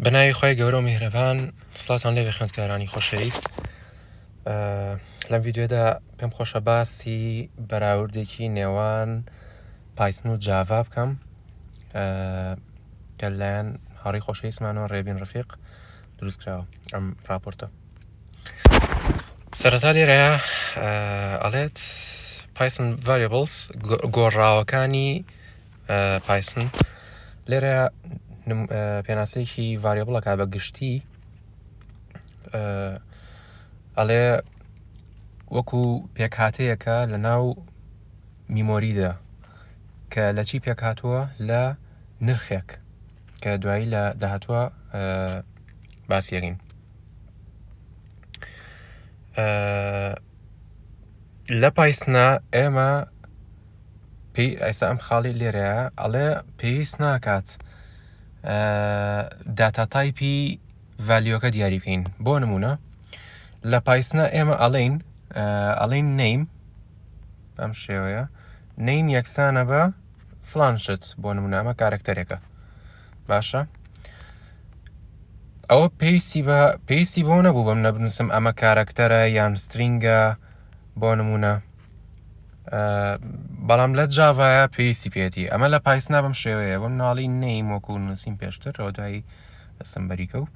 بە ناوی خوای گەورە و میهرەبان سڵاتان لێبێ خوێندکارانی خۆشەویست لەم ڤیدیۆدا پێم خۆشە باسی بەراوردێکی نێوان پایسن و جاڤا بکەم کە لەلایەن هاڕی خۆشەویستمانەوە ڕێبین ڕفیق دروست کراوە ئەم راپۆرتە سەرەتا لێرە ئەڵێت Python variables گۆڕاوەکانی پایسن لێرە پێناسەیەکی variable ەکە بە گشتی ئەڵێ وەکو پێکهاتەیەکە لە ناو memory دا کە لە چی پێکهاتووە لە نرخێک کە دوایی لە داهاتوە باسیەکەین لە پایسنا ئێمە پێی ئێستا ئەم خاڵی لێرەیە ئەڵێ پێویست ناکات data type ی value ەکە دیاری بکەین بۆ نمونە لە پایسنا ئێمە ئەڵین ئەڵین name ئەم شێوەیە name یەکسانە بە فلان شت بۆ نمونە ئەمە character ێکە باشە ئەوە پێویستی بە پێویستی بۆ نەبوو بەم نەبنووسم ئەمە character ە یان string ە بۆ نمونە بەڵام لە جاڤایە پێویستی پێێتی ئەمە لە پایسنا بەم شێوەیە بۆم ناڵی name وەکو نووسین پێشتر ئەوە دوایی دەستم بەریکە و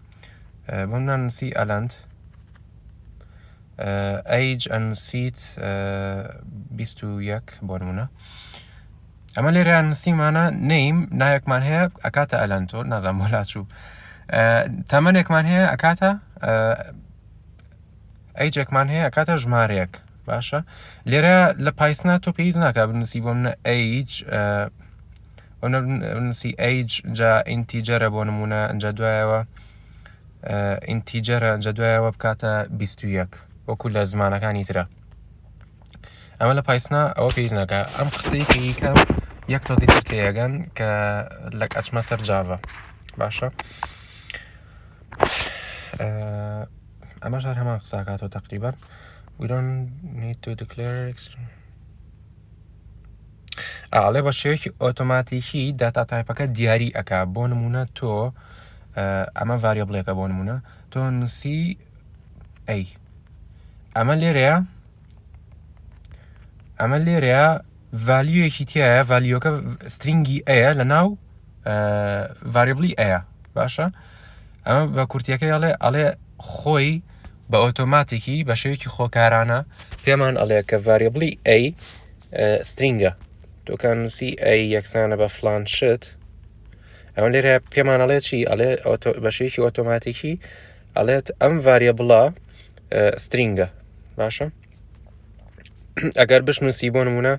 بۆم نانووسی ئەلەند age ئەنووسیت 21 بۆ نمونە ئەمە لێرەیان نووسیمانە name ناوێکمان هەیە ئەکاتە ئەلەند تۆ نازانم بۆ لاچوو تەمەنێکمان هەیە ئەکاتە age ێکمان هەیە ئەکاتە ژمارەیەک باشە لێرە لە پایسنا تۆ پێویست ناکە بنووسی بۆ منە age بنووسی age جا integer ە بۆ نمونە ئەجا دوایەوە integer ە ئەجا دوایەوە بکاتە 21 وەکو لە زمانەکانی ترە ئەمە لە پایسنا ئەوە پێویست ناکە ئەم قسەی کەیکەم یەک تۆزی تر تێیەگەن کە لەک ئەچمە سەر جاڤە باشە ئەمەش هەر هەمان قساکاتەوە تقریبا we don't need to declare ئاڵێ بە شێوەیەکی ئۆتۆماتیکی data type ەکە دیاری ئەک بۆ نمونە تۆ ئەمە variable ێکە بۆ نمونە تۆ نووسی ئەی ئەمە لێرەیە ئەمە لێرەیە value ەکی تایە value ەکە string ی ئەیە لە ناو variable ی ئەیە باشە ئەمە بە کورتیەکەی ئەڵێ ئەڵێ خۆی بە ئۆتۆماتیکی بە شێوەیەکی خۆکارانە پێمان ئەڵێ کە variable ی a string ە تۆکان نووسی a یەکسانە بە فلان شت ئەمە لێرە پێمان ئەڵێ چی ئەڵێ بە شێوەیەکی ئۆتۆماتیکی ئەڵێت ئەم variable ە string ە باشە ئەگەر بشنووسی بۆ نمونە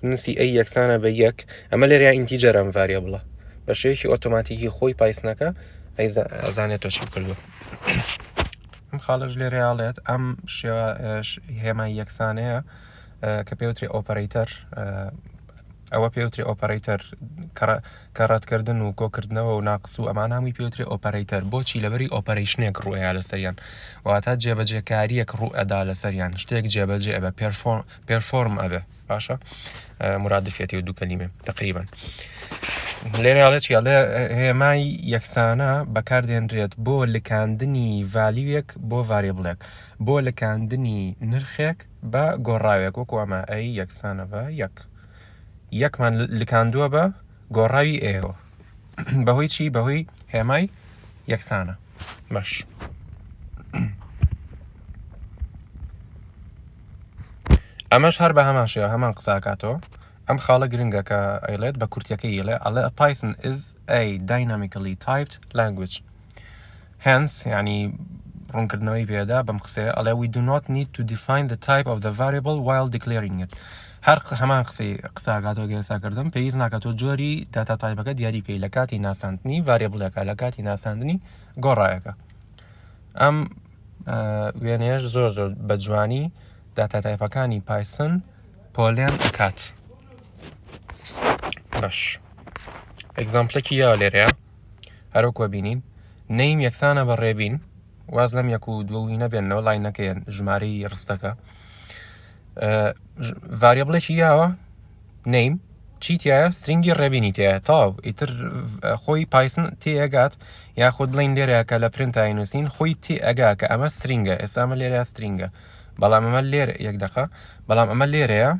نووسی a یەکسانە بە یەک ئەمە لێرە integer ئەم variable ە بە شێوەیەکی ئۆتۆماتیکی خۆی پایسنەکە ئەزانێت تۆ چی کردو ئەم خاڵش لێرە ئەڵێت ئەم شێوە هێمای یەکسانەیە کە پێوتری operator ئەوە پێوتری operator کە ڕەتکردن و کۆکردنەوە و ناقس و ئەمانە هەمووی پێوترێ operator بۆچی لەبەری operation ێک ڕوئەیا لەسەریان واتە جێبەجێکاریەک ڕوو ئەدا لەسەریان شتێک جێبەجێ ئەبێ perform ئەبێ باشە مرادفەتی و دوو کەلیمە تقریبا لێرە ئەڵێ چی ئەڵێ هێمای یەکسانە بەکاردێنرێت بۆ لکاندنی value یەک بۆ variable ێک بۆ لکاندنی نرخێک بە گۆڕاوێک وەکو ئەمە a یەکسانە بە یەک یەکمان لکاندووە بە گۆڕاوی a ەوە بەهۆی چی بەهۆی هێمای یەکسانە باش ئەمەش هەر بە هەمان شێوە هەمان قساکاتەوە ئەم خاڵە گرنگە کە ئەیڵێت بە کورتەکەی ئەڵێ ئەڵێ Python is a dynamically typed language Hence یانی ڕوونکردنەوەی پێدا بەم قسەیە ئەڵێ we do not need to define the type of the variable while declaring it هەر هەمان قسەی قساگاتەوە گەێسا کردم پێویست ناکات تۆ جۆری data type ەکە دیاری بکەی لە کاتی ناساندنی variable ەکە لە کاتی ناساندنی گۆڕایەکە ئەم وێنەیەش زۆر زۆر بە جوانی data type ەکانی پایسن پۆلێن ئەکات باش example ێکی یا لێرەیە هەروەکو بینین name یەکسانە بە ڕێبین واز لەم یەک و دووەوی نەبێنەوە لای نەکەیەن ژمارەی ڕستەکە variable ێکی یاوە name. چی تایە string ی ڕێبینی تایە تاو ئیتر خۆی پایسن تێئەگات یاخود بڵین لێرە کە لە print ای نووسین خۆی تێ ئەگا کە ئەمە string ە ئێستا ئەمە لێرە string ە بەڵام ئەمە لێرە یەک دقە بەڵام ئەمە لێرەیە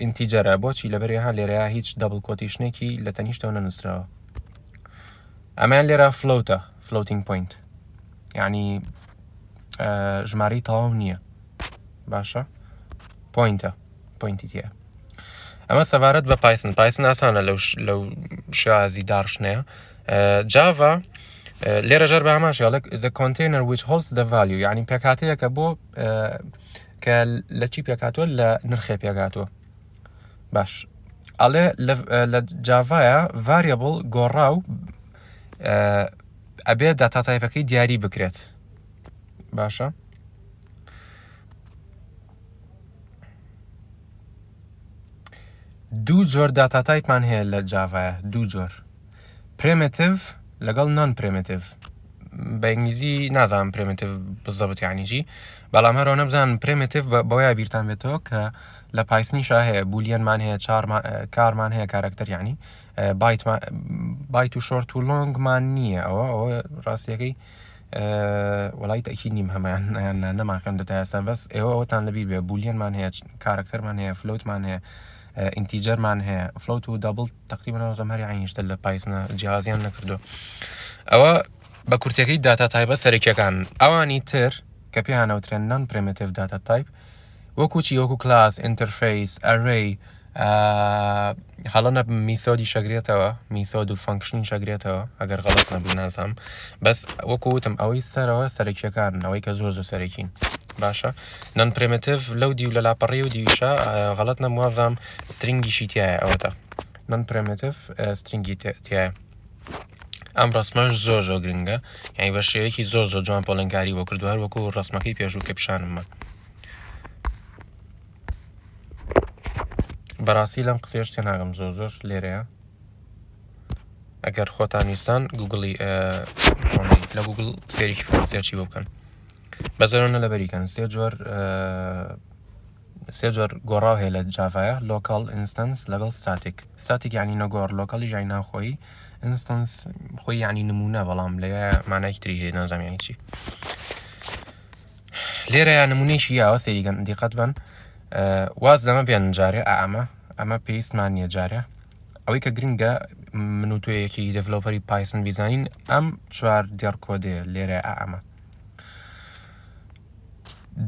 integer ە بۆچی لەبەرێ ها لێرەیە هیچ double quotation ێکی لە تەنیشتەوە نەنووسراوە ئەمەیان لێرە float ە floating point یعنی ژمارەی تەواو نییە باشە point ە point ی تێ ئەمە سەبارەت بە پایسن پایسن ئاسانە لەو لەو شێوازی داڕشتنەیە جاڤا لێرە ژەر بە هەمان شێڵێک the container which holds the value یعنی پێکهاتەیەکە بۆ کە لە چی پێکاتوە لە نرخێ پێکاتوە باش ئەڵێ لە جاڤایە variable گۆڕاو ئەبێ data type ەکەی دیاری بکرێت باشە دوو جۆر data type مان هەیە لە جاڤایە دوو جۆر primitive لەگەڵ non primitive بە ئینگلیزی نازانم primitive بزەبت یعنی چی بەڵام هەرەوە نەبزان primitive بەوەیا بیرتان بێتەوە کە لە پایسنیشا هەیە boolean مان هەیە char مان هەیە character یعنی byte و short و long مان نییە ئەوە ئەوە ڕاستیەکەی وەڵی تەکید نیم هەمان نەمان خوێندە تا ئێستا بەس ئێوە ئەوتان لەبیر بێ boolean مان هەیە character مان هەیە float مان هەیە integer مان هەیە float و double تقریبا نازم هەری عینیشتە لە پایسنە جیازیان نەکردو ئەوە بە کورتەکەی data type ە سەرەکیەکان ئەوانی تر کە پێیانەوترێن non primitive data type وەکو چی وەکو class interface array هەڵە نەبم method ی شەگرێتەوە method و function ی شەگرێتەوە ئەگەر غەڵەت نەبم نازانم بەس وەکو وتم ئەوەی سەرەوە سەرەکیەکان ئەوەی کە زۆر زۆر سەرەکین باشە non primitive لەو دیو لە لاپەڕی و دیویشە غەڵەت نەم وابزانم string یشی تایە ئەوەتە non primitive string ی تایە ئەم ڕسمەش زۆر زۆر گرنگە یعنی بە شێوەیەکی زۆر زۆر جوان پۆلنکاری بۆ کردو هەر وەکو ڕسمەکەی پێشوو کە پیشانمە بەڕاستی لەم قسەیەش تێناگەم زۆر زۆر لێرەیە ئەگەر خۆتان ویستان گوگڵی لە گوگڵ سێریکی search ی بۆ بکەن بەزەرۆنە لەبەریکەن سێ جۆر سێ جۆر گۆڕاو هەیە لە جاڤایە local instance لەگەڵ static static یعنی نەگۆڕ local ی ژای ناوخۆیی instance خۆی یعنی نمونە بەڵام لە مانایکی تری هەیە نازانم یعنی چی لێرەیا نمونەیەکی یاوە سەیریکەن دیقەت بن واز لەمە بێن جارێ ئەمە ئەمە پێویستمان نییە جارێ ئەوەی کە گرنگە من و تۆیەکی developer ی پایسن بیزانین ئەم چوار دێڕ کۆدێ لێرە ئەمە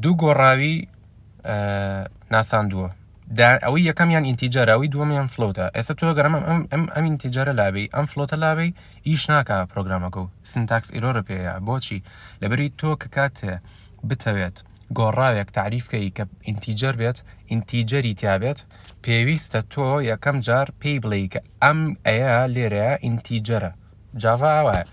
دوو گۆڕاوی ناساندووە ئەوەی یەکەمیان integer ە ئەوەی دووەمیان float ە ئێستا تۆ گەرەم ئەم ئەم ئەم integer ە لابی ئەم float ە لابی ئیش ناکا پرۆگرامەکە و syntax error ە پێەیە بۆچی لەبەری تۆ کە کاتێ بتەوێت گۆڕاوێک تاریف کەی کە integer بێت integer ی تیابێت پێویستە تۆ یەکەم جار پێی بڵێ کە ئەم ئەیە لێرەیە integer ە جاڤا ئاوایە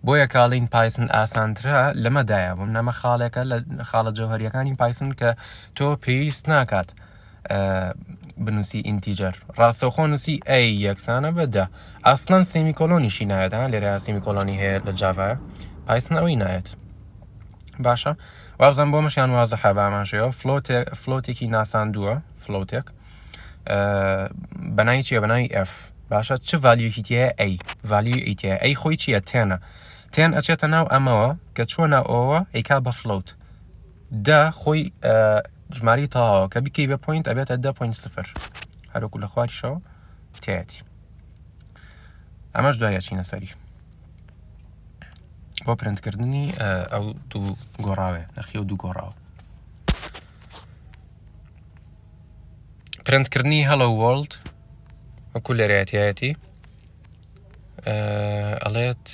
بۆیە کاڵین پایسن ئاسانترە لەمەدایە بۆم نەمە خاڵێکە لە خاڵە جەوهریەکانی پایسن کە تۆ پێویست ناکات بنووسی integer ڕاستەوخۆ نووسی a یەکسانە بە دە ئەسڵەن semicolon یشی نایەت ها لێرە semicolon ی هەیە لە جاڤا پایسن ئەوەی نایەت باشە وابزانم بۆ مەشیان وازحە بامانشەوە float ێکی ناساندووە float ێک بەناوی چیە بەناوی f باشە چ value یەکی تایە a value ی تایە a خۆی چییە ten ە ten ئەچێتە ناو ئەمەوە کە چوە ناو ئەوە ئەیکا بە float دە خۆی ژماری تەواوە کە بیکەی بە point ئەبێتە دە point سفر هەروەکو لە خواریشەوە تایەتی ئەمەش دوای ئەچینە سەری بۆ پرنتکردنی ئەو دوو گۆڕاوێ نرخی ئەو دوو گۆڕاوە print کردنی Hello World وەکو لێرەیەتیایەتی ئەڵێت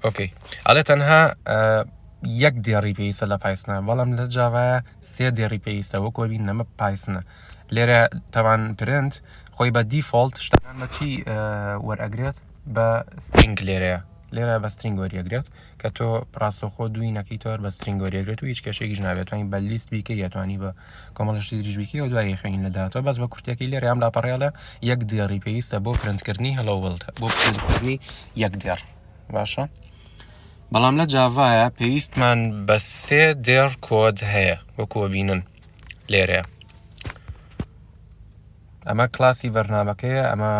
okay ئەڵێ تەنها یەک دێڕی پێویستە لە پایسنە بەڵام لە جاڤایە سێ دێڕی پێویستە وەکۆ بین نەمە پایسنە لێرە تەوان پرنت خۆی بە default شتەکان بە چی وەرئەگرێت بە string لێرەیە لێرە بە string وەریەگرێت کە تۆ ڕاستەوخۆ دووی نەکەی تۆر بە string وەریەگرێت و هیچ کێشێکیش نابێت توانی بە لیست بیکەی یەتوانی بە کۆمەڵە شتی دریژ بیکەی و دوای خوێنین لە داهاتوە بەس بە کورتەکەی لێرە ئەم لاپەڕەیە یەک دێڕی پێویستە بۆ پرنتکردنی Hello World بۆ پرنتکردنی یەک دێڕ باشە بەڵام لە جاڤایە پێویستمان بە سێ دێڕ کۆد هەیە وەکو بینن لێرەیە. ئەمە کلاسی بەرنامەکەیە ئەمە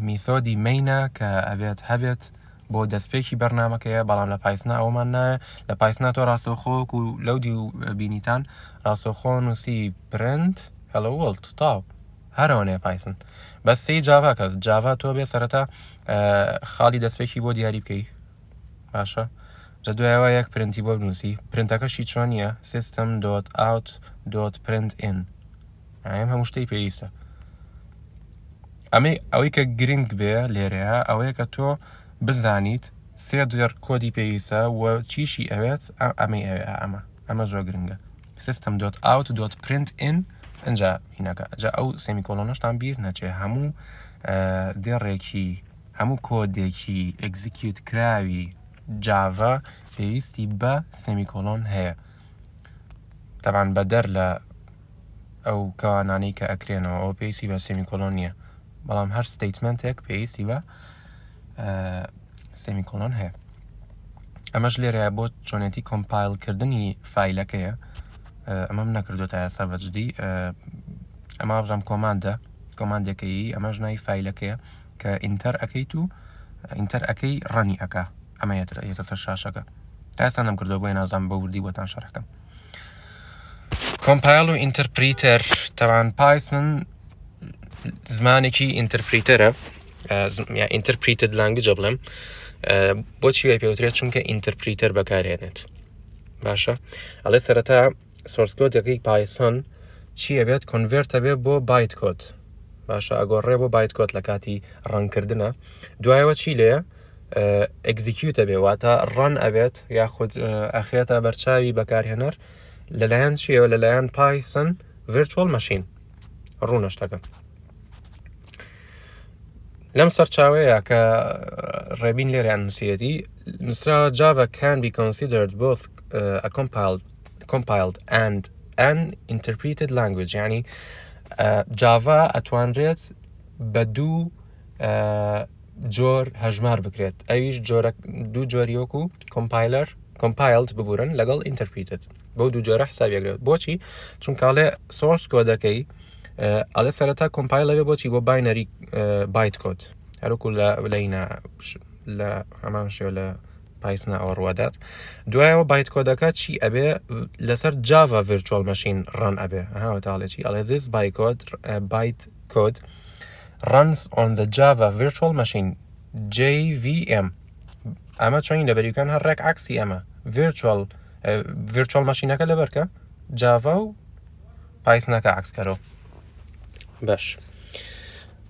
method ی main ە کە ئەبێت هەبێت بۆ دەستپێکی بەرنامەکەیە بەڵام لە Python ا ئەومان نایە لە Python ا تۆ ڕاستەوخۆ و لەو دی بینیتان ڕاستەوخۆ نووسی print hello world تاو هەرەوەنەیە Python بەس سی Java کە Java تۆ بێ سەرەتا خاڵی دەستپێکی بۆ دیاری بکەی باشە لە دوایەوە یەک پرنتی بۆ بنووسی پرنتەکەشی چۆنیە system dot out dot print ln ئەم هەموو شتەی پێویستە ئەمەی ئەوەی کە گرنگ بێ لێرەیە ئەوەیە کە تۆ بزانیت سێ دێڕ کۆدی پێویستە و چیشی ئەوێت ئەمەی ئەوێ ئەمە ئەمە زۆر گرنگە system dot out dot print ln ئەجا هینەکە جا ئەو semicolon ەشتان بیر نەچێ هەموو دێڕێکی هەموو کۆدێکی execute کراوی Java پێویستی بە semicolon هەیە تەبان بەدەر لە ئەو کەوانانەی کە ئەکرێنەوە ئەوە پێویستی بە semicolon نییە بەڵام هەر statement ێک پێویستی بە semicolon هەیە ئەمەش لێرەیە بۆ چۆنێتی compile کردنی file ەکەیە ئەمەم نەکردو تا ئێستا بەجدی ئەمە بزانم command ە command ێکەی ئەمەش ناوی file ەکەیە کە enter ئەەکەیت و enter ئەەکەی run ی ئەک ئەمە یەتە سەر شاشەکە تا ئێستا نەم کردو بۆی نازانم بە وردی بۆتان شەرحکەم compile و interpreter تەوان Python زمانێکی interpreter ە یا interpreted language ە بڵێم بۆچی وای پێوترێت چونکە interpreter بەکارێنێت باشە ئەڵێ سەرەتا source code ەکەی Python چییە بێت convert ە بێ بۆ byte code باشە ئەگۆڕێ بۆ byte code لە کاتی run کردنە دوایەوە چی لێ execute ە بێ واتە run ئەبێت یاخود ئەخرێتە بەرچاوی بەکارهێنەر لەلایەن چیەوە لەلایەن Python virtual machine ڕوونە شتەکە لەم سەرچاوەیە کە ڕێبین لێریان نووسیەتی نووسراوە Java can be considered both uh, a compiled, compiled and an interpreted language یعنی Java ئەتوانرێت بە دوو جۆر هەژمار بکرێت ئەویش جۆرە دوو جۆری وەکو compiler compiled ببورن لەگەڵ interpreted بەو دوو جۆرە حساب یەکرێت بۆچی چونکاڵێ source code ەکەی ئەڵێ سەرەتا compile ەوێ بۆچی بۆ binary byte code هەروکو لە لەینا لە هەمان شێوە لە Python ا ئەوە ڕوادات دوایەوە byte code ەکە چی ئەبێ لەسەر Java virtual machine run ئەبێ هاوە تاڵێکی ئەڵێ this byte code byte code runs on the Java Virtual Machine JVM ئەمە چۆنی لەبەریکان هەر ڕێک عکسی ئەمە virtual virtual machine ەکە لەبەرکە Java و Python ەکە عکسکەرەوە باش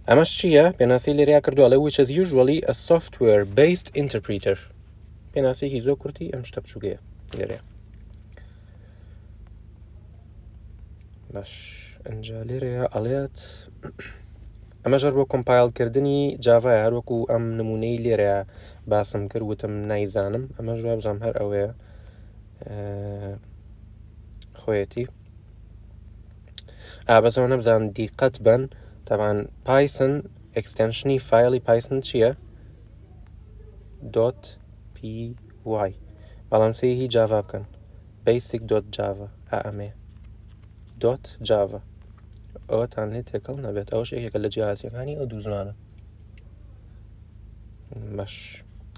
ئەمەش چییە پێناسی لێریا کردو ئەڵێ which is usually a software based interpreter پێناسێکی زۆر کورتی ئەم شتە بچووکەیە لێرەیە باش ئەنجا لێرەیە ئەڵێت ئەمە ژەر بۆ compile کردنی Java یە هەروەکو ئەم نمونەی لێرە باسم کرد وتم نایزانم ئەمە جواب بزانم هەر ئەوەیە خۆیەتی ئابەزەوە نەبزان دیقەت بن تەبان Python extension ی file ی Python چییە؟ dot py بەڵام سێ هی Java بکەن basic dot Java ئەمێ dot Java ئەوەتان لێ تێکەڵ نەبێت ئەوەش یەکێکە لە جیاوازیەکانی ئەو دوو زمانە باش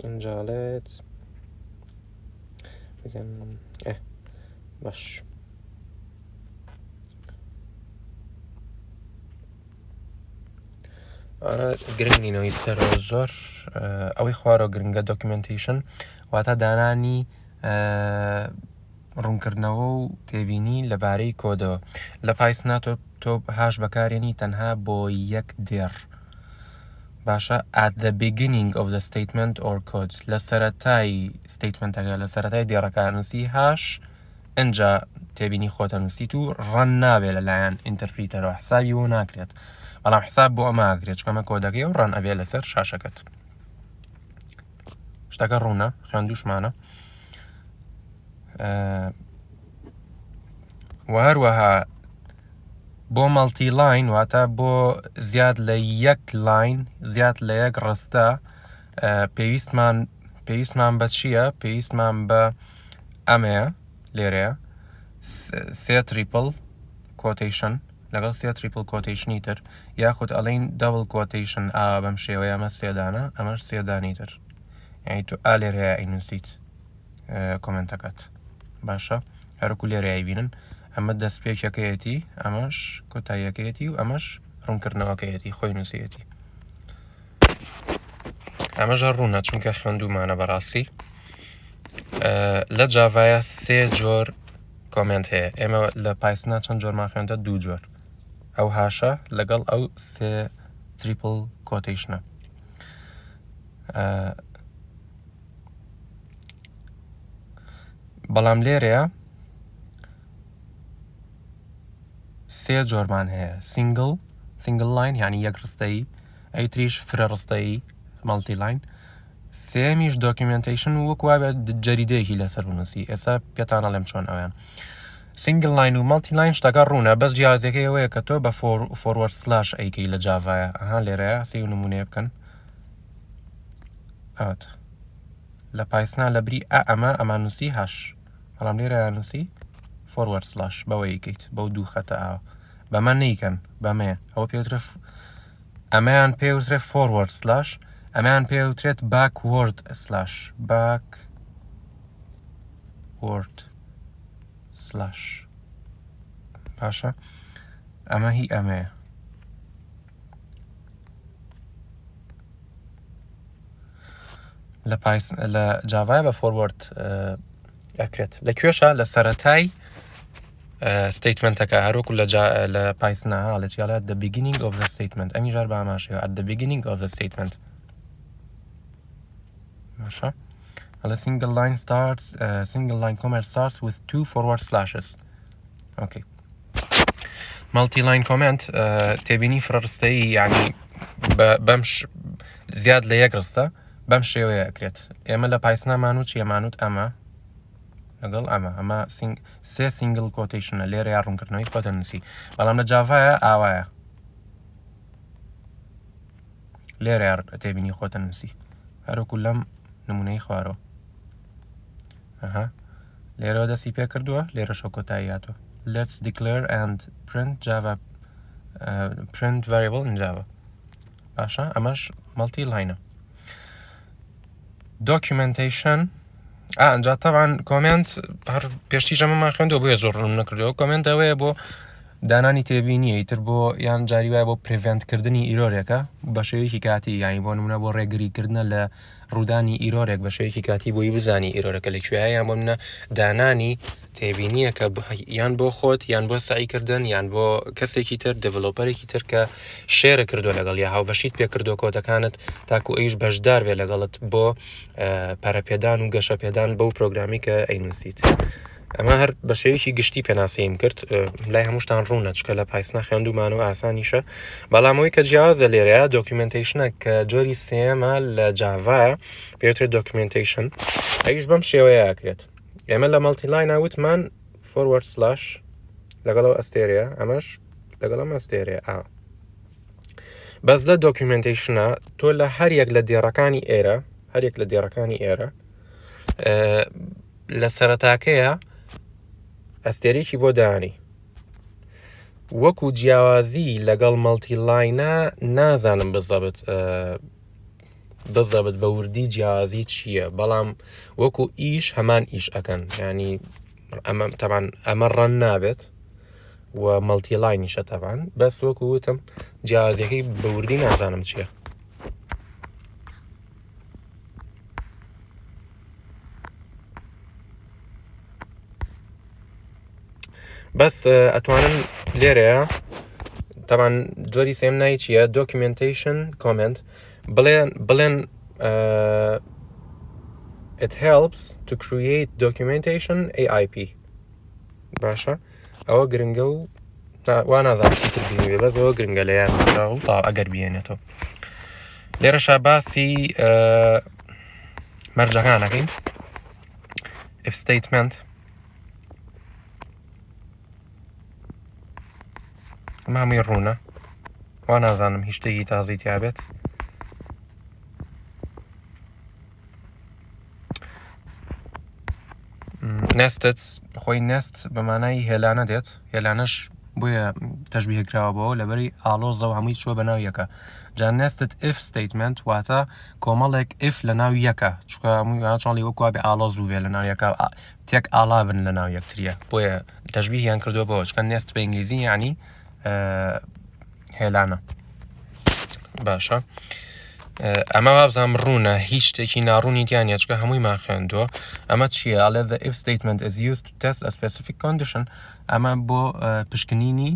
ئینجاڵێت باش ئەوانە گرنگ نینەوەی سەرەوە زۆر ئەوەی خوارەوە گرنگە documentation واتە دانانی ڕوونکردنەوە و تێبینی لەبارەی کۆدەوە لە Python ا تۆ تۆ hash بەکارێنی تەنها بۆ یەک دێڕ باشە at the beginning of the statement or code لە سەرەتای statement ەکە لە سەرەتای دێڕەکە نووسی hash ئنجا تێبینی خۆتە نووسیت و run نابێ لەلایەن interpreter ەوە حسابی بۆ ناکرێت بەڵام حساب بۆ ئەمە ئاکرێت چکەمە کۆدەکەی و run ئەبێ لەسەر شاشەکەت شتەکە ڕوونە خوێندوشمانە و هەروەها بۆ multi line واتە بۆ زیاد لە یەک line زیاد لە یەک ڕستە پێویستمان پێویستمان بە چییە پێویستمان بە ئەمەیە لێرەیە سێ triple quotation. لەگەڵ سێ triple quotation ی تر یاخود ئەڵێین double quotation ئاوا بەم شێوەیە ئەمە سێدانە ئەمەش سێدانی تر یعنی تۆ ئا لێرەیە ئەینووسیت comment ەکەت باشە هەرکو لێرە ئەیبینن ئەمە دەستپێکەکەیەتی ئەمەش کۆتاییەکەیەتی و ئەمەش ڕوونکردنەوەکەیەتی خۆی نووسیەتی ئەمەش هەر ڕوونە چونکە خوێندومانە بەڕاستی لە جاڤایە سێ جۆر comment هەیە ئێمە لە پایسنا چەند جۆرمان خوێندە دوو جۆر ئەو hash ە لەگەڵ ئەو سێ triple quotation ە بەڵام لێرەیە سێ جۆرمان هەیە single single line یعنی یەک ڕستەیی ئەی تریش فرە ڕستەیی multi line سێمیش documentation وەک وابێت جەریدەیەکی لەسەر بنووسی ئێستا پێتان ئەڵێم چۆن ئەویان single line و multi line شتەکە ڕوونە بەس جیازەکەی ئەوەیە کە تۆ بە forward slash ئەیکەی لە جاڤایە ئەها لێرەیە سی و نمونەیە بکەن ئەوەت لە پایسنا لە بری ئە ئەمە ئەمانوسی hash بەڵام لێرە نووسی forward slash بەوە یکەیت بەو دوو خەتە ئاوە بەمە نیکەن بەمەیە ئەوە پێوترە ئەمەیان پێوترێت forward slash ئەمەیان پێوترێت backward slash backward slash باشە ئەمە هی ئەمەیە لە پایس لە جاڤای بە forward ئەکرێت لە کوێشە لە سەرەتای statement ەکە هەروەکو لە لە پایسنا لە چیاڵە the beginning of the statement ئەمی ژار بە ئاماشەوە at the beginning of the statement باشە ئەڵێ single line starts uh, single line comment starts with two forward slashes okay multi line comment تێبینی فرەڕستەیی یعنی بەم زیاد لە یەک ڕستە بەم شێوەیە ئەکرێت ئێمە لە پایسنامان و چیەمانوت ئەمە لەگەڵ ئەمە ئەمە سێ single quotation ە لێرە یا ڕوونکردنەوەی خۆتە نووسی بەڵام لە جاڤایە ئاوایە لێرە تێبینی خۆتە نووسی هەروەکو لەم نمونەی خوارەوە ئەها لێرەوە دەستی پێ کردووە لێرەشەوە کۆتایی هاتووە let's declare and print java uh, print variable in java باشە ئەمەش multi line ە documentation ئەجا تەبان comment هەر پێشتی ژەمەمان خوێندەوە بۆیە زۆر ڕوون نەکردەوە comment ئەوەیە بۆ دانانی تێبینیە ئیتر بۆ یان جاری وایە بۆ prevent کردنی error ێکە بە شێوەیەکی کاتی یانی بۆ نمونە بۆ ڕێگری کردنە لە ڕوودانی error ێک بە شێوەیەکی کاتی بۆی بزانی error ەکە لە کوێیە یان بۆ منە دانانی تێبینیەکە یان بۆ خۆت یان بۆ سعیکردن یان بۆ کەسێکی تر developer ێکی تر کە share ە کردو لەگەڵ یا هاوبەشیت پێ کردو کۆدەکانت تاکو ئەویش بەشدار بێ لەگەڵت بۆ پەرەپێدان و گەشەپێدان بەو پرۆگرامی کە ئەینووسیت. ئەمە هەر بە شێوەیەکی گشتی پێناسەیم کرد لای هەمووشتان ڕوونە چکە لە پایسنا خوێندومانە و ئاسانیشە بەڵام ئەوەی کە جیاوازە لێرەیە documentation ە کە جۆری سێمە لە جاڤا پێوترێت documentation ئەویش بەم شێوەیە ئەکرێت ئێمە لە multi line ا وتمان forward slash لەگەڵ ئەو ئەستێرەیە ئەمەش لەگەڵ ئەم ئەستێرەیە ئا بەس لە documentation ە تۆ لە هەر یەک لە دێڕەکانی ئێرە هەر یەک لە دێڕەکانی ئێرە لە سەرەتاکەیە ئەستێرێکی بۆ دانی وەکو جیاوازی لەگەڵ multi line ە نازانم بزەبت بزەبت بە وردی جیاوازی چییە بەڵام وەکو ئیش هەمان ئیش ئەکەن ینی ئەمە تەمان ئەمە run نابێت و multi line یشە تەبان بەس وەکو وتم جیاوازیەکەی بە وردی نازانم چییە. بەس ئەتوانن لێرەیە تەمان جۆری سێم نای چییە documentation comment بڵێن بڵێن it helps to create documentation AIP باشە ئەوە گرنگە و وا نازانم چیتر گرنگ بێ بەس ئەوە گرنگە لە یان و تا ئەگەر بێنێتەوە لێرەشا باسی مەرجەکان ئەکەین if statement ئەمە هەمووی ڕوونە وا نازانم هیچ شتێکی تازی تیابێت nested خۆی nest بە مانای هێلانە دێت هێلانەش بۆیە تەشبیه کراوە بەوە لەبەری ئاڵۆزە و هەمووی چووە بەناو یەکە جا nested if statement واتە کۆمەڵێک if لە ناو یەکە چونکە هەمووی چۆنی وەکو بێ ئاڵۆز بوو بێ لە ناو یەکە تێک ئاڵا بن لە ناو یەکتریە بۆیە تەشبیهیان کردووە بەوە چونکە nest بە ئینگلیزی یعنی هێلانە باشە ئەمە وابزانم ڕوونە هیچ شتێکی ناڕوونی تیا نیە چونکە هەموویمان خوێندووە ئەمە چییە ئەڵێ the if statement is used to test a specific condition ئەمە بۆ پشکنینی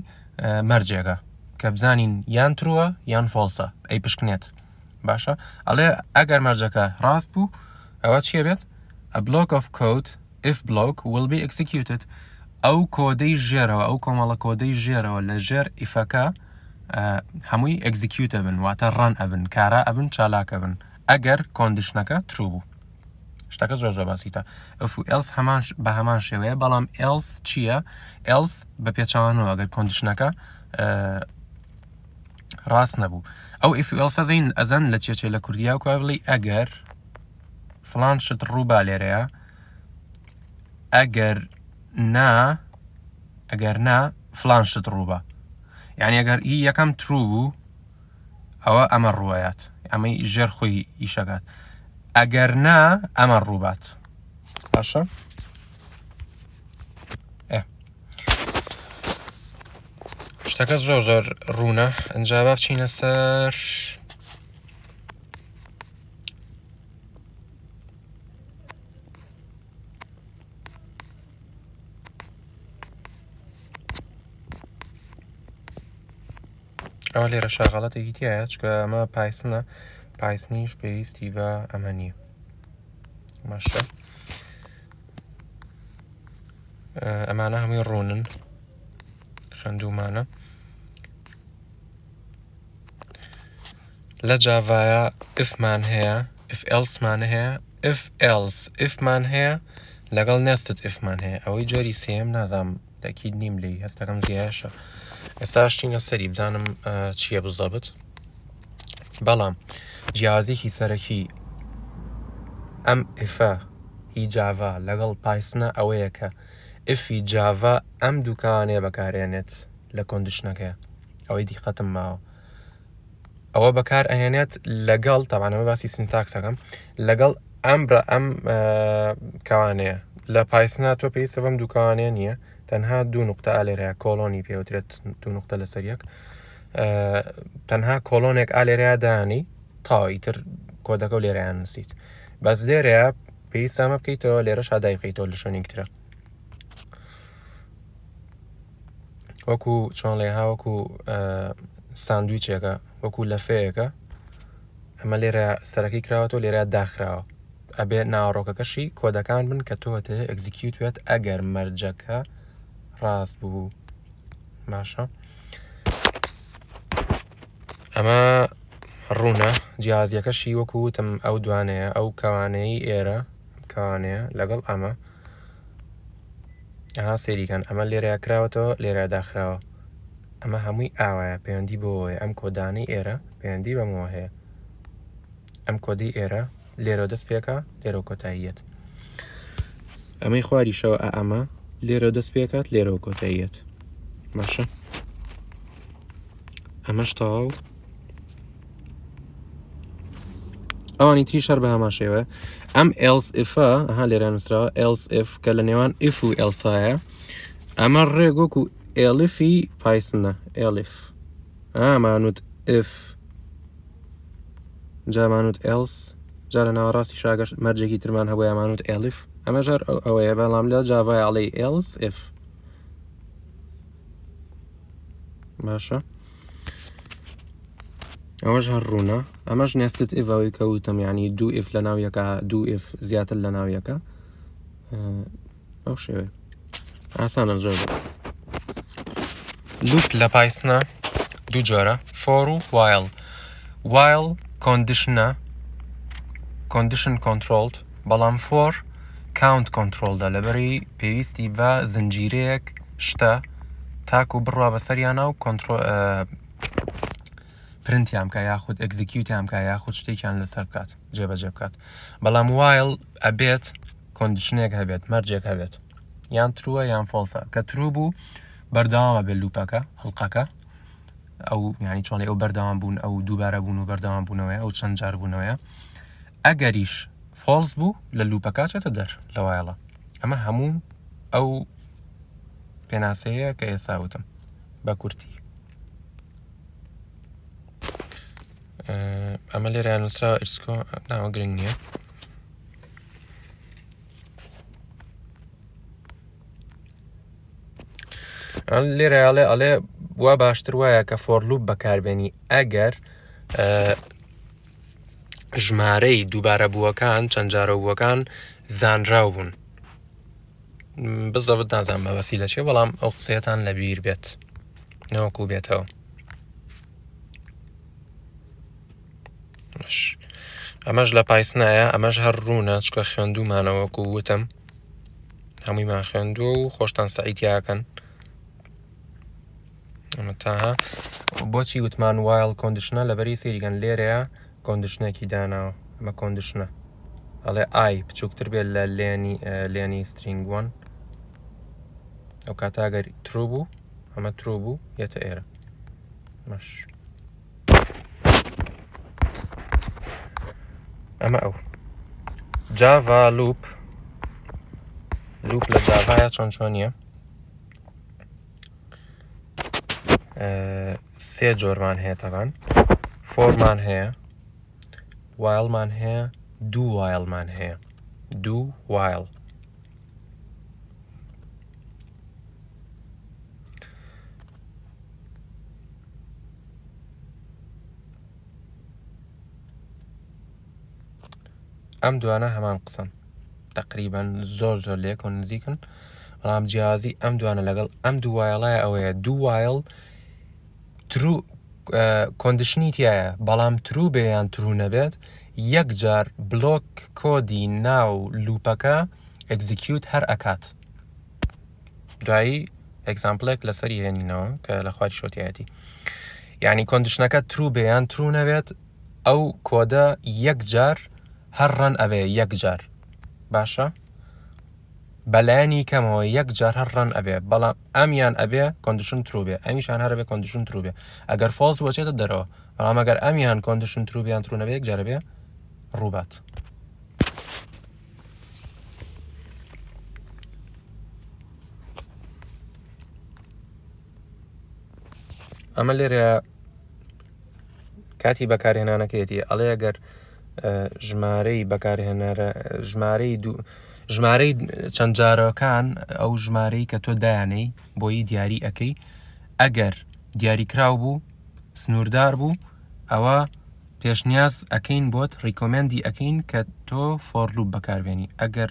مەرجێکە کە بزانین یان true ە یان false ە ئەی پشکنێت باشە ئەڵێ ئەگەر مەرجەکە ڕاست بوو ئەوە چیە بێت a block of code if block will be executed ئەو کۆدەی ژێرەوە ئەو کۆمەڵە کۆدەی ژێرەوە لە ژێر if ەکە هەمووی execute ئەبن واتە run ئەبن کارا ئەبن چالاک ئەبن ئەگەر condition ەکە true بوو شتەکە زۆر زۆر بەسیتە if و else هەمان بە هەمان شێوەیە بەڵام else چییە else بە پێچەوانەوە ئەگەر condition ەکە ڕاست نەبوو ئەو if و else زین ئەزان لە چێچێ لە کوردیا و بڵی ئەگەر فلان شت ڕووبا لێرەیە ئەگەر نا ئەگەر نا فلان شت ڕووبا یعنی ئەگەر ئی یەکەم true بوو ئەوە ئەمە ڕووەیات ئەمەی ژێر خۆی ئیشەکات ئەگەر نا ئەمە ڕووبات باشە شتەکە زۆر زۆر ڕوونە ئەنجا با بچینە سەر ئەوە لێرە شاغەڵەتێکی تایە چکە ئەمە پایسنە پایسنیش پێویستی بە ئەمە نییە باشە ئەمانە هەمووی ڕوونن خوێندومانە لە جاڤایە if مان هەیە if else مان هەیە if else if مان هەیە لەگەڵ nested if مان هەیە ئەوەی جۆری سێم نازانم تەکید نیم لێی هەستەکەم زیایشە ئێستا شتینە سەری بزانم چییە بزەبت بەڵام جیازێکی سەرەکی ئەم if ە هی جاڤا لەگەڵ پایسنە ئەوەیە کە if ی جاڤا ئەم دووکانەیە بەکارێنێت لە condition ەکەیە ئەوەی دیقەتم ماوە ئەوە بەکار ئەهێنێت لەگەڵ تاوانەوە باسی syntax ەکەم لەگەڵ ئەم برا ئەم کەوانەیە لە پایسنا تۆ پێویستە بەم دووکانەیە نییە تەنها دوو نقطە ئالێرەیە colon ی پێوترێت دوو نقطە لەسەر یەک تەنها colon ێک ئالێرەیە دانی تا ئیتر کۆدەکە و لێرەیان نووسیت بەس لێرەیە پێویستە ئەمە بکەیتەوە لێرە شادای بکەیتەوە لە شوێنێک ترە وەکو چۆن لێها وەکو ساندویچێکە وەکو لەفەیەکە ئەمە لێرە سەرەکی کراوەتەوە لێرە داخراوە ئەبێ ناوەڕۆکەکەشی کۆدەکان بن کە تۆ هەتەوێ execute بێت ئەگەر مەرجەکە ڕاست بوو باشە ئەمە ڕوونە جیازیەکەشی وەکو وتم ئەو دوانەیە ئەو کەوانەیە ئێرە کەوانەیە لەگەڵ ئەمە ئەها سەیریکەن ئەمە لێرەیا کراوەتەوە لێرە داخراوە ئەمە هەمووی ئاوایە پەیوەندی بۆەیە ئەم کۆدانەی ئێرە پەیوەندی بەمەوە هەیە ئەم کۆدی ئێرە لێرە دەست پێکە لێرە کۆتاییەت ئەمەی خواریشەوە ئەمە لێرە دەست پێکات لێرەوە کۆتاییەت باشە ئەمەش تەواو ئەوانی تریش هەر بە هەمان شێوە ئەم else if ە ئەها لێرە نووسراوە else if کە لە نێوان if و else ایە ئەمە ڕێک وەکو elif ی پایسنە elif ئامانوت if جامانوت else جا لە ناوەڕاستی شاگەش مەرجێکی ترمان هەبوو ئەمانوت elif ئەمە ژەر ئەوەیە بەڵام لە جاڤای ئەڵێی else if باشە ئەوەش هەر ڕوونە ئەمەش nested if ئەوەی کە وتم یعنی دوو if لە ناو یەکە دوو if زیاتر لە ناو یەکە ئەو شێوێ ئاسانە زۆر loop لە پایسنە دوو جۆرە for و while while condition ە condition controlled بەڵام for count controlled ە لەبەری پێویستی بە زنجیرەیەک شتە تاکو بڕوا بەسەریانە و کۆنترۆ پرنتیان بکە یاخود execute یان بکە یاخود شتێکیان لەسەر بکات جێبەجێ بکات بەڵام while ئەبێت condition ێک هەبێت مەرجێک هەبێت یان true ە یان false ە کە true بوو بەردەوامە بێ loop ەکە هەڵقەکە ئەو یانی چۆنی ئەو بەردەوام بوون ئەو دووبارە بوون و بەردەوام بوونەوەی ئەو چەند جار بوونەوەیە ئەگەریش false بوو لە loop ەکە چێتە دەر لە while ە ئەمە هەموو ئەو پێناسەیە کە ئێستا وتم بە کورتی ئەمە لێرە نووسراوە ئیسکۆ ناوە گرنگ نییە لێرە ئەڵێ ئەڵێ وا باشتر وایە کە for loop بەکاربێنی ئەگەر ژمارەی دووبارە بووەکان چەند جارە بووەکان زانراو بوون بزەبت نازانم مەبەستی لە چێ بەڵام ئەو قسەیەتان لەبیر بێت نەوەکو بێتەوە ئەمەش لە Python ایە ئەمەش هەر ڕوونە چکە خوێندومانەوە وەکو وتم هەموویمان خوێندووە و خۆشتان سەعیتیاکەن ئەمە تاها بۆچی وتمان while condition ە لەبەری سەیریکەن لێرەیە condition ێکی داناوە ئەمە condition ە ئەڵێ i بچووکتر بێت لە len ی len ی string one ئەو کاتە ئەگەر true بوو ئەمە true بوو یەتە ئێرە مەش ئەمە ئەو Java loop loop لە جاڤایە چۆن چۆنیە سێ جۆرمان هەیە تەبان for مان هەیە while مان هەیە do while مان هەیە do while ئەم دوانە هەمان قسەن تقریبا زۆر زۆر لەیەکەوە نزیکن بەڵام جیازی ئەم دوانە لەگەڵ ئەم do while ەیە ئەوەیە do while true condition ی تایە بەڵام true بێ یان true نەبێت یەک جار بلۆک کۆدی ناو loop ەکە execute هەر ئەکات دوایی example ێک لەسەری هێنینەوە کە لە خواری شۆتیایەتی یعنی condition ەکە true بێ یان true نەبێت ئەو کۆدە یەک جار هەر run ئەبێ یەک جار باشە بەلایەنی کەمەوە یەک جار هەر run ئەبێ بەڵام ئەمیان ئەبێ condition true بێ ئەمیشان هەر بێ condition true بێ ئەگەر false وەچێتە دەرەوە بەڵام ئەگەر ئەمیان condition true بیان true نەبێ یەک جارە بێ ڕووبات. ئەمە لێرە کاتی بەکارهێنانەکەیەتی ئەڵێ ئەگەر ژمارەی بەکارهێنەرە ژمارەی دوو ژمارەی چەند جارەکان ئەو ژمارەی کە تۆ دایانەی بۆی دیاری ئەەکەی ئەگەر دیاریکراو بوو سنووردار بوو ئەوە پێشنیاز ئەکەین بۆت recommend ی ئەکەین کە تۆ for loop بەکاربێنی ئەگەر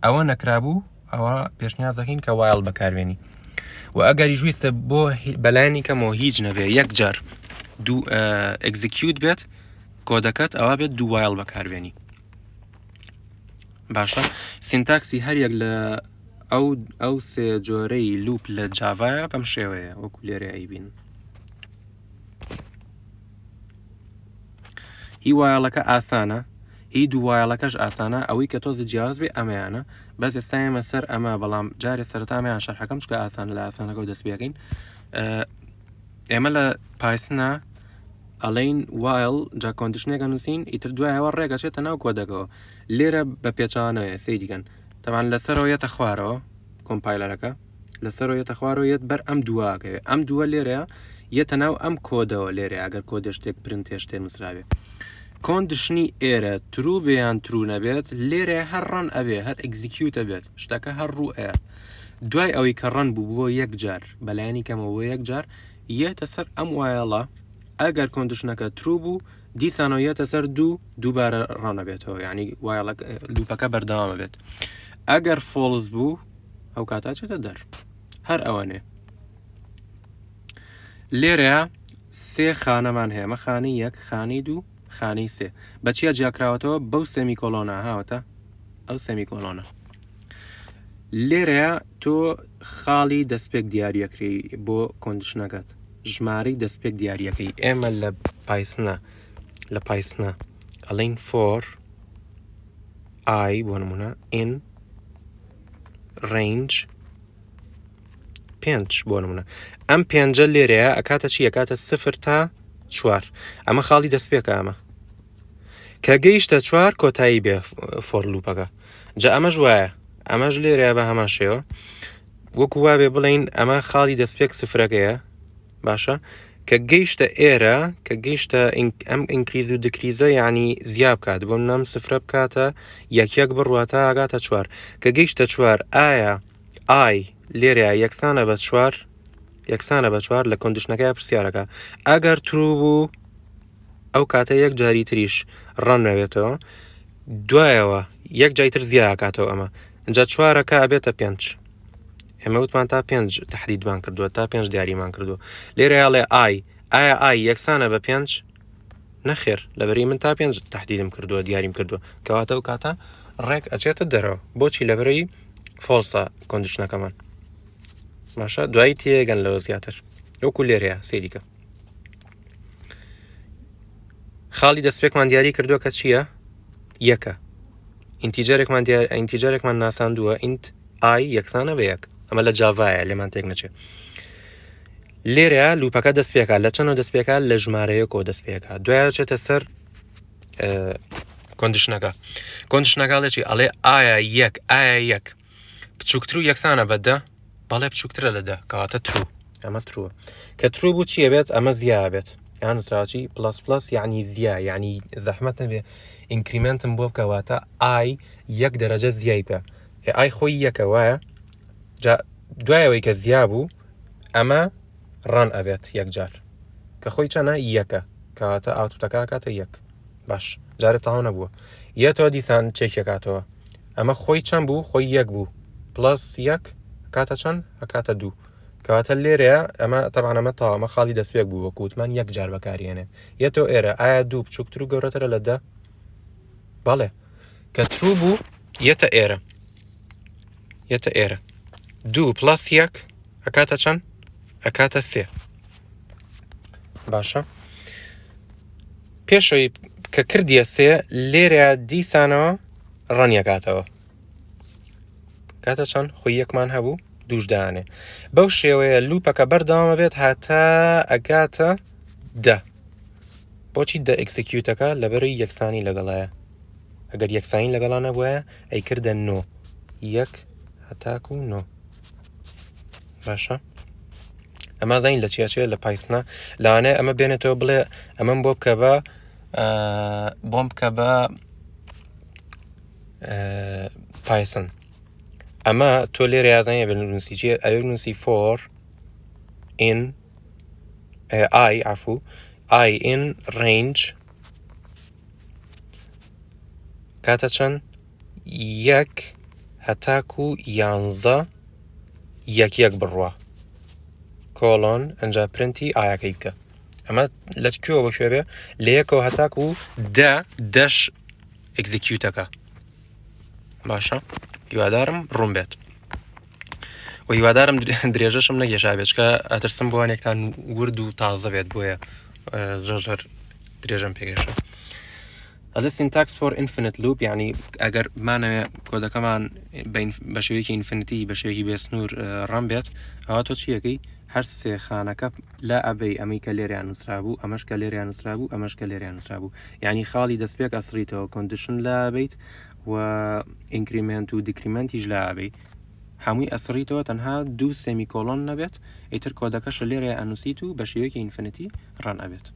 ئەوە نەکرابوو ئەوە پێشنیاز دەکەین کە while بەکاربێنی و ئەگەریش ویستە بۆ بەلایەنی کەمەوە هیچ نەبێ یەک جار do execute بێت کۆدەکەت ئەوە بێت do while بەکاربێنی باشە syntax ی هەر یەک لە ئەو ئەو سێ جۆرەی loop لە جاڤایە بەم شێوەیە وەکو لێرە ئەیبین هی while ەکە ئاسانە هی do while ەکەش ئاسانە ئەوەی کە تۆزە جیاواز بێ ئەمەیانە بەس ئێستا ئێمە سەر ئەمە بەڵام جارێ سەرەتا ئەمەیان شەرحەکەم چکە ئاسانە لە ئاسانەکەەوە دەست پێەکەین ئێمە لە Python ا ئەڵین while جا condition ێکە نووسین ئیتر دوایەوە ڕێگەچێتە ناو کۆدەکەەوە لێرە بە پێچانەیە سەیریکەن تەمان لەسەرەوە یەتە خوارەوە compiler ەکە لەسەرەوە یەتە خوارەوە یەت بەر ئەم دوواکەوێ ئەم دووە لێرەیە یەتە ناو ئەم کۆدەوە لێرە ئەگەر کۆدە شتێک پرنتێ شتێ نووسراوێ condition ی ئێرە true بێ یان true نەبێت لێرە هەر run ئەبێ هەر execute ئەبێت شتەکە هەر ڕوو ئەیات دوای ئەوەی کە run بوو بۆ یەک جار بەلایەنی کەمەوە بۆ یەک جار یەتە سەر ئەم while ە ئەگەر condition ەکە true بوو دیسانەوە یەتە سەر دوو دووبارە run ەبێتەوە یعنی while ە loop ەکە بەردەوامە بێت ئەگەر false بوو ئەو کاتە چێتە دەر هەر ئەوەنێ لێرە سێ خانەمان هەیە مە خانەی یەک خانەی دوو خانەی سێ بە چیا جیاکراوەتەوە بەو semicolon ە هاوتە ئەو semicolon ە لێرەیە تۆ خاڵی دەستپێک دیاریەکەی بۆ condition ەکەت ژمارەی دەستپێک دیاریەکەی ئێمە لە Python ە لە Python ە ئەڵین for i بۆ نمونە in range. پێنج بۆ نمونە ئەم پێنجە لێرەیە ئەکاتە چی ئەکاتە سفر تا چوار ئەمە خاڵی دەستپێکە ئەمە کە گەیشتە چوار کۆتایی بێ for loop ەکە جا ئەمەش وایە ئەمەش لێرەیە بە هەمان شێوە وەکو وابێ بڵین ئەمە خاڵی دەستپێک سفرەکەیە باشە کە گەیشتە ئێرە کە گەیشتە ئەم increase و decrease ە یعنی زیا بکات بۆ نام سفرە بکاتە یەک یەک بڕواتە ئاگاتە چوار کە گەیشتە چوار ئایا i لێرەیە یەکسانە بە چوار یەکسانە بە چوار لە condition ەکەی پرسیارەکە ئەگەر true بوو ئەو کاتە یەک جاری تریش run نەبێتەوە دوایەوە یەک جای تر زیاکاتەوە ئەمە اینجا چوارەکە ئەبێتە پێنج ئێمە وتمان تا پێنج تحدیدمان کردووە تا پێنج دیاریمان کردووە لێرە یاڵێ i ئایا i یەکسانە بە پێنج نەخێر لەبەری من تا پێنج تحدیدم کردووە دیاریم کردووە کەواتە و کاتە ڕێک ئەچێتە دەرەوە بۆچی لەبەرەی false ە condition ەکەمان باشە دوایی تێگەن لەوە زیاتر وەکو لێرەیە سەیریکە خاڵی دەستپێکمان دیاری کردووە کە چییە یەکە integer ێکمان دیار integer ێکمان ناساندووە int i یەکسانە بە یەک ئەمە لە جاڤایە لێمان تێک نەچێت لێرە loop ەکە دەست پێکا لە چەنەوە دەست پێکا لە ژمارەیەکەوە دەست پێکا دوای چێتە سەر condition ەکە condition ەکە ئەڵێ چی ئەڵێ ئایا یەک ئایا یەک بچووکتر و یەکسانە بە دە بەڵێ بچووکترە لە دە کەواتە true ئەمە true ە کە true بوو چیە بێت ئەمە زیا بێت یان نووسراوە plus plus یعنی زیا یعنی زەحمەت نەبێ increment م بۆ بکەواتە i یەک دەرەجە زیای بکە i خۆی یەکە وایە جا دوایەوەی کە زیا بوو ئەمە run ئەبێت یەکجار کە خۆی چەنە یەکە کەواتە output ەکە کاتە یەک باش جارێ تەواو نەبووە یەتەوە دیسان چێکێکاتەوە ئەمە خۆی چەند بوو خۆی یەک بوو plus یەک کاتە چەند ئەکاتە دوو کەواتە لێرەیە ئەمە تەبعەن ئەمە تەواو ئەمە خاڵی دەستپێک بوو وەکو وتمان یەک جار بەکارهێنێ یەتەوە ئێرە ئایا دوو بچووکتر و گەورەترە لە دە بەڵێ کە true بوو یەتە ئێرە یەتە ئێرە دوو plus یەک ئەکاتە چەند ئەکاتە سێ باشە پێشەوەی کە کردیە سێ لێرە دیسانەوە run یەکاتەوە کاتە چەند خۆی یەکمان هەبوو دووش دانێ بەو شێوەیە loop ەکە بەردەوامە بێت هەتا ئەگاتە دە بۆچی دە execute ەکە لەبەرەی یەکسانی لەگەڵایە ئەگەر یەکسانی لەگەڵا نەبووە ئەیکردە نۆ یەک هەتاکو نۆ باشە ئەمە زانین لە چیاچێ لە Python ە لەوانەیە ئەمە بێنێتەوە بڵێ ئەمەم بۆ بکە بە بۆم بکە بە Python ئەمە تۆ لێرە یازانە بنووسی چیە ئەوێ نووسی for in i عفو i in range کاتە چەند یەک هەتاکو یانزە یەک یەک بڕوا colon ئەجا print ی i ەکەی بکە ئەمە لە کوێوە بە کوێ بێ لە یەکەوە هەتاکو دە دەش execute ەکە باشە هیوادارم ڕوون بێت و هیوادارم درێژەشم نەگێشا بێت چکە ئەترسم بۆوانێکتان ورد و تازە بێت بۆیە زۆر زۆر درێژەم پێگەشە ئەلە syntax for infinite loop یعنی ئەگەر مانەوێ کۆدەکەمان بە شێوەیەکی infinity بە شێوەیەکی بێسنوور run بێت ئەوە تۆ چیەکەی هەر سێ خانەکە لا ئەبەی ئەمەی کە لێریان نووسرابوو ئەمەش کە لێریان نووسرابوو ئەمەش کە لێریان نووسرابوو یعنی خاڵی دەستپێک ئەسڕیتەوە condition لا بیت و increment و decrement یش لا ئەبەی هەمووی ئەسڕیتەوە تەنها دوو semicolon نەبێت ئیتر کۆدەکەش لێرە ئەنووسیت و بە شێوەیەکی infinity run ئەبێت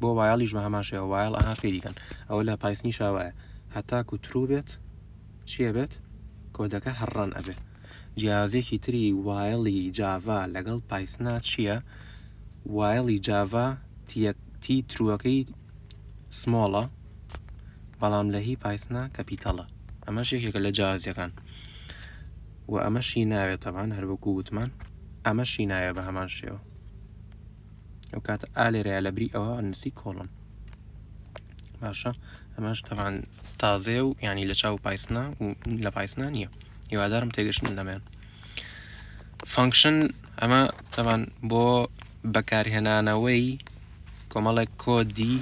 بۆ while یش بە هەمان شێوە while ئەها سەیری کەن ئەوە لە Python یشا وایە هەتاکو true بێت چیە بێت کۆدەکە هەر run ئەبێ جیاوازیەکی تری while ی جاڤا لەگەڵ Python ا چییە while ی جاڤا t true ەکەی small ە بەڵام لە هی Python ا capital ە ئەمەش یەکێکە لە جیاوازیەکان و ئەمەشی ناوێت تەبان هەر وەکو وتمان ئەمەشی ناوێ بە هەمان شێوە ئەو کاتە ئا لێرەیە لە بری ئەوە نووسی colon باشە ئەمەش تەبان تازەیە و ینی لە چاو Python ا و لە Python ا نییە هیوادارم تێگەشتن لەمێن function ئەمە تەبان بۆ بەکارهێنانەوەی کۆمەڵێک کۆدی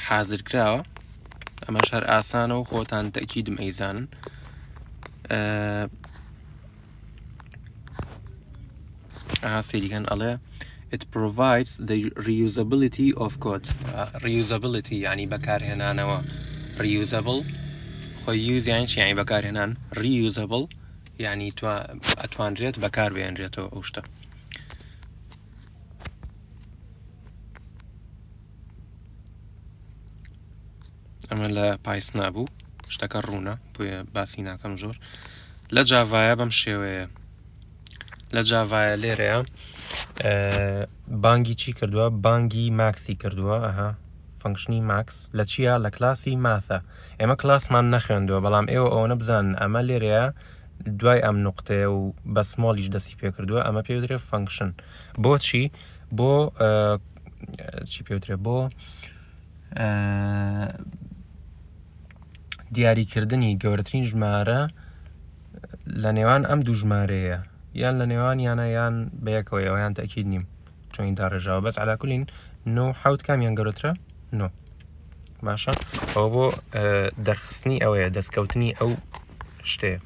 حازر کراوە ئەمەش هەر ئاسانە و خۆتان تەکیدم ئەیزانن. ئەها سەیریکەن ئەڵێ It provides the reusability of code. Reusability یعنی بەکارهێنانەوە. Reusable خۆی use یعنی چی؟ یعنی بەکارهێنان. Reusable یعنی ئەتوانرێت بەکاربهێنرێتەوە ئەو شتە. ئەمە لە پایسنا بوو شتەکە ڕوونە بۆیە باسی ناکەم زۆر لە جاڤایە بەم شێوەیە لە جاڤایە لێرەیە بانگی چی کردووە بانگی max ی کردووە ئەها function ی max لە چییە لە کلاسی math ە ئێمە کلاسمان نەخوێندووە بەڵام ئێوە ئەوەنە بزانن ئەمە لێرەیە دوای ئەم نقطەیە و بە small یش دەستی پێکردووە ئەمە پێوترێ function بۆچی بۆ چی پێوترێ بۆ دیاریکردنی گەورەترین ژمارە لە نێوان ئەم دوو ژمارەیە یان لە نێوان یانە یان بەیەکەوەیەوە یان تەکید نیم چۆنی داڕێژاوە بەس علاکولین نۆ حوت کامیان گەورەترە نۆ باشە ئەوە بۆ دەرخستنی ئەوەیە دەستکەوتنی ئەو شتەیە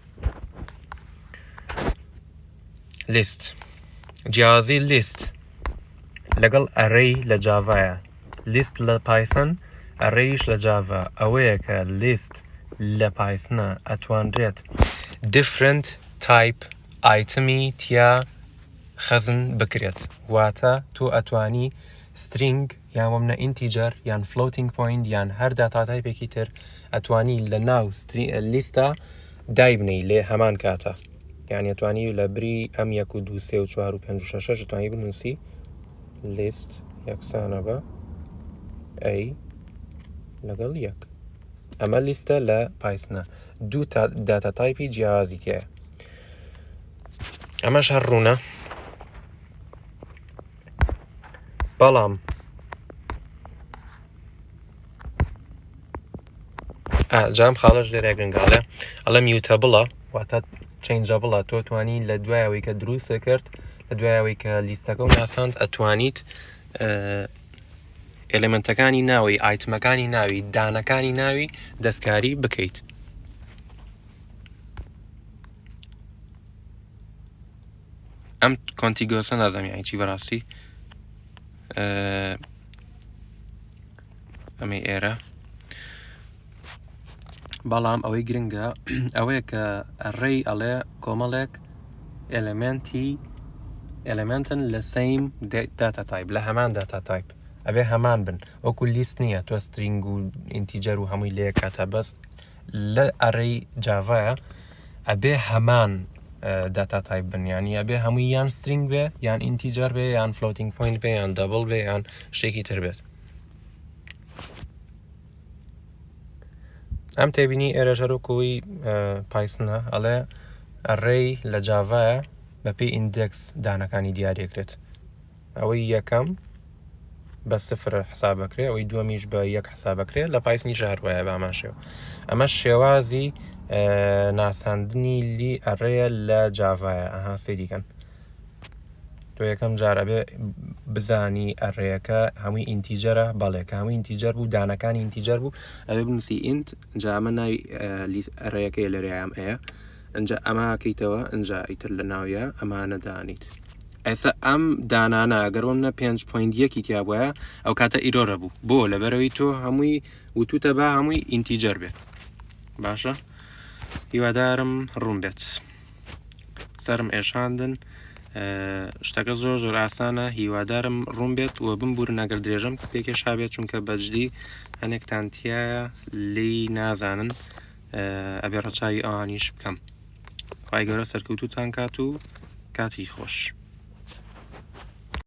لیست جیاوازی لیست لەگەڵ array لە جاڤایە لیست لە پایسن array یش لە جاڤا ئەوەیە کە لیست لە پایسنە ئەتوانرێت different type item ی تیا خەزن بکرێت واتە تۆ ئەتوانی string یان وەمنە integer یان floating point یان هەر data type ێکی تر ئەتوانی لە ناو لیستا دایبنەی لێ هەمان کاتە یعنی ئەتوانی لە بری ئەم یەک و دوو سێ و چوار و پێنج و شەش شەش ئەتوانی بنووسی لیست یەکسانە بە ئەی لەگەڵ یەک ئەمە لیستە لە پایسنە دوو data type ی جیاوازی تایە ئەمەش هەر ڕوونە بەڵام جام خاڵش لێرە گرنگاڵێ ئەڵێ mutable ە واتە changeable ە تۆ توانی لە دوایەوەی کە دروست کرد لە دوایەوەی کە لیستەکە و ناساند ئەتوانیت element ەکانی ناوی item ەکانی ناوی دانەکانی ناوی دەستکاری بکەیت. ئەم contiguous ە نازانم یانی چی بەڕاستی ئەمەی ئێرە بەڵام ئەوەی گرنگە ئەوەیە کە array ئەڵێ کۆمەڵێک element ی element ن لە same data type لە هەمان data type ئەبێ هەمان بن وەکو لیست نییە تۆ string و integer و هەمووی لێ کاتە بەس لە array جاڤایە ئەبێ هەمان data type بن یانی ئەبێ هەمووی یان string بێ یان integer بێ یان floating point بێ یان double بێ یان شتێکی تر بێت ئەم تێبینی ئێرە ژەرۆکۆی پایسنە ئەڵێ array لە جاڤایە بەپێی index دانەکانی دیارەکرێت ئەوەی یەکەم بە سفر حساب بکرێ ئەوەی دووەمیش بە یەک حساب بکرێ لە پایسنیش هەر وایە بە هەمان شێوە ئەمە شێوازی ناساندنی لی array ە لە جاڤایە ئەها سەیریکەن تۆ یەکەم جار ئەبێ بزانی array ەکە هەمووی integer ە بەڵێ کە هەمووی integer بوو دانەکانی integer بوو ئەبێ بنووسی int جا ئەمە ناوی لیست array ەکەی لەرەیام ئەیە ئەجا ئەماکەیتەوە ئەجا ئیتر لە ناویە ئەمانە دانیت ئێستا ئەم دانانە گەر وەمنە پێنج point یەکی تیا بوایە ئەو کاتە error ە بوو بۆ لەبەرەوەی تۆ هەمووی وتوتە با هەمووی integer بێت باشە هیوادارم ڕوون بێت سرم ئێشاندن شتەکە زۆر زۆر ئاسانە هیوادارم ڕوون بێت و بمبورن ئەگەر درێژەم پێکێشا بێت چونکە بەجدی هەنێکتان تایە لێی نازانن ئەبێ ڕەچاوی ئەوانیش بکەم خوای گەورە سەرکەوتووتان کات و کاتی خۆش.